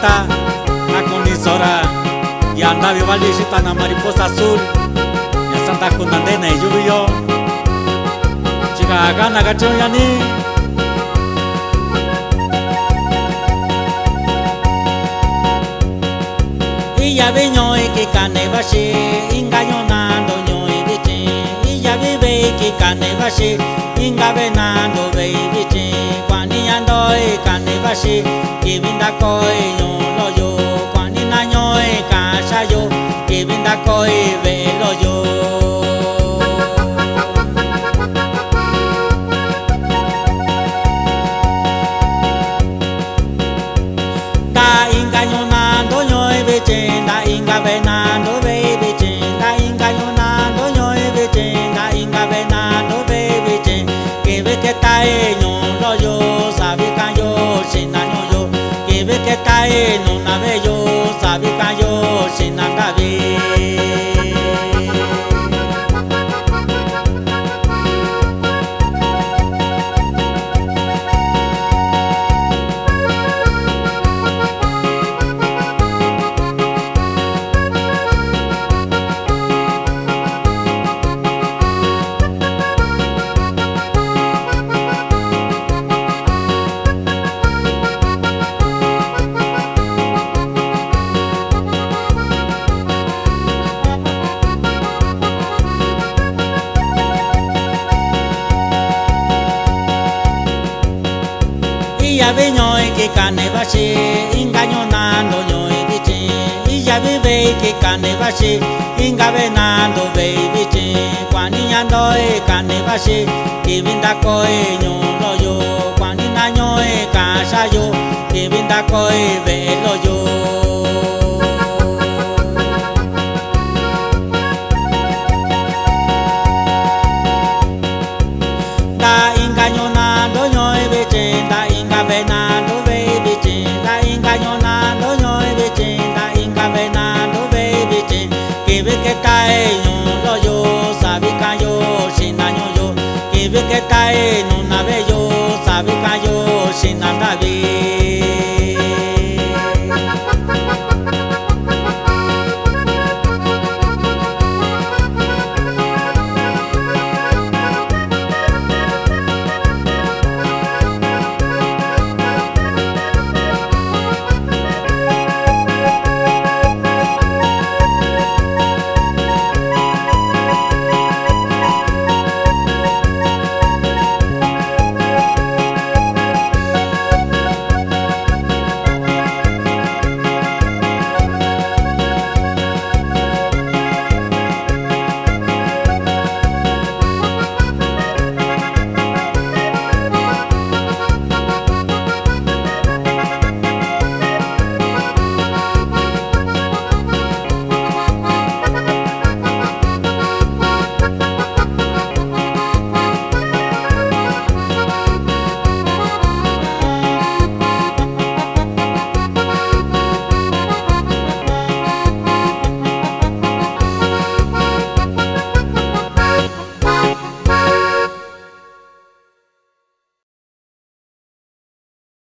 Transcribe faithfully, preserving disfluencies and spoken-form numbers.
Na kuni sora ya ndavi vali sita na mariposa azul. Ya santa kunda ndena i yuvi yo. Chika gana gachun yani. I yavi nyoi ki kane vasi, inga nyona ndo nyoi viti. I yavi vei ki kane vasi, inga vena ndo vei viti. Kuani ya ndo i kane vasi, ki vinda koi nyo loyo. Kuani na nyoi ka sayo, ki vinda koi ve loyo. Da inga nyona ndo nyoi viti, da inga vena ndo vei viti, da inga nyona ndo nyoi viti, da inga vena ndo vei viti. Ki veke tai nyo loyo, savi ka yo sina nyoyo. Ki veke tai nona veyo, savi ka yo sina ndavi. I yavi nyoi ki kane vasi, inga nyona ndo nyoi viti. I yavi vei ki kane vasi, inga vena ndo vei viti. Kuani ya ndo i kane vasi, ki vinda koi nyo loyo. Kuani na nyoi ka sayo, ki vinda koi ve loyo.